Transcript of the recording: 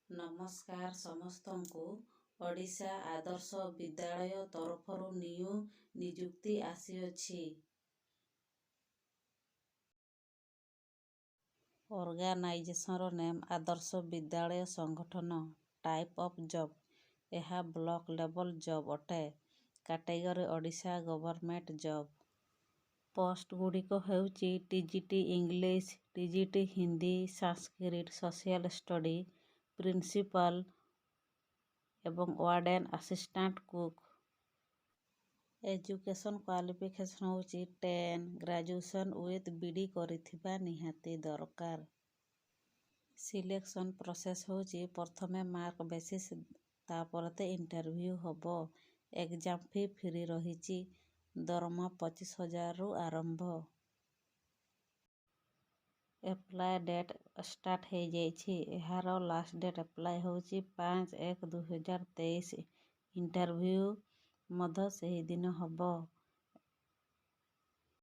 ନମସ୍କାର ସମସ୍ତଙ୍କୁ। ଓଡ଼ିଶା ଆଦର୍ଶ ବିଦ୍ୟାଳୟ ତରଫରୁ ନ୍ୟୁ ନିଯୁକ୍ତି ଆସିଅଛି। ଅର୍ଗାନାଇଜେସନର ନେମ୍ ଆଦର୍ଶ ବିଦ୍ୟାଳୟ ସଂଗଠନ। ଟାଇପ୍ ଅଫ୍ ଜବ୍, ଏହା ବ୍ଲକ୍ ଲେବଲ୍ ଜବ୍ ଅଟେ। Category, Odisha government job. Post ଗୁଡ଼ିକ ହେଉଛି TGT English, TGT Hindi, Sanskrit, social study, principal ଏବଂ warden, assistant cook. Education qualification ହେଉଛି 10, ଗ୍ରାଜୁଏସନ୍ ୱିଥ୍ ବିଇଡ଼ି କରିଥିବା ନିହାତି ଦରକାର। ସିଲେକ୍ସନ୍ ପ୍ରୋସେସ୍ ହେଉଛି ପ୍ରଥମେ ମାର୍କ ବେସିସ୍, ତାପରେ ତ ଇଣ୍ଟରଭ୍ୟୁ ହେବ। ଏକ୍ଜାମ୍ ଫି ଫ୍ରି ରହିଛି। ଦରମା 25,000ରୁ ଆରମ୍ଭ। ଆପ୍ଲାଏ ଡେଟ୍ ଷ୍ଟାର୍ଟ ହେଇଯାଇଛି। ଏହାର ଲାଷ୍ଟ ଡେଟ୍ ଆପ୍ଲାଏ ହେଉଛି 5/1/2023। ଇଣ୍ଟରଭ୍ୟୁ ମଧ୍ୟ ସେହିଦିନ ହେବ।